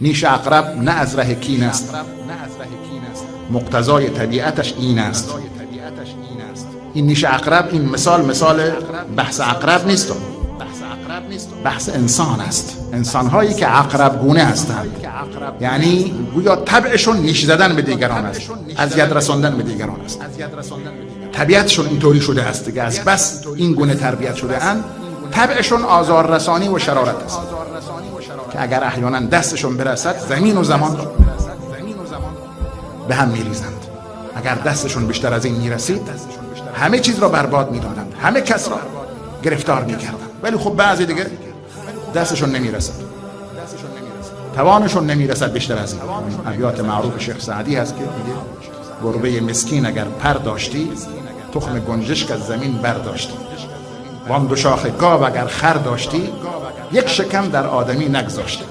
نیش عقرب نه از ره کین است، مقتضای طبیعتش این است. این نیش عقرب، این مثال مثال بحث عقرب نیست، بحث انسان است. انسانهایی که عقرب گونه هستند، یعنی گویا طبعشون نیش زدن به دیگران است، اذیت رساندن به دیگران است. طبیعتشون اینطوری شده است دیگه، از بس این گونه تربیت شده اند، طبعشون آزار رسانی و شرارت است که اگر احیانا دستشون برسد زمین و زمان را به هم میریزند. اگر دستشون بیشتر از این میرسید همه چیز را برباد میدادند، همه کس را گرفتار میکردند. ولی خب بعضی دیگه دستشون نمیرسد، توانشون نمیرسد بیشتر از این. ابیات معروف شیخ سعدی هست که میگه گربه مسکین اگر پر داشتی، تخم گنجشک از زمین برداشتی. وان دو شاخ گاو اگر خر داشتی، یک شکم در آدمی نگذاشتی.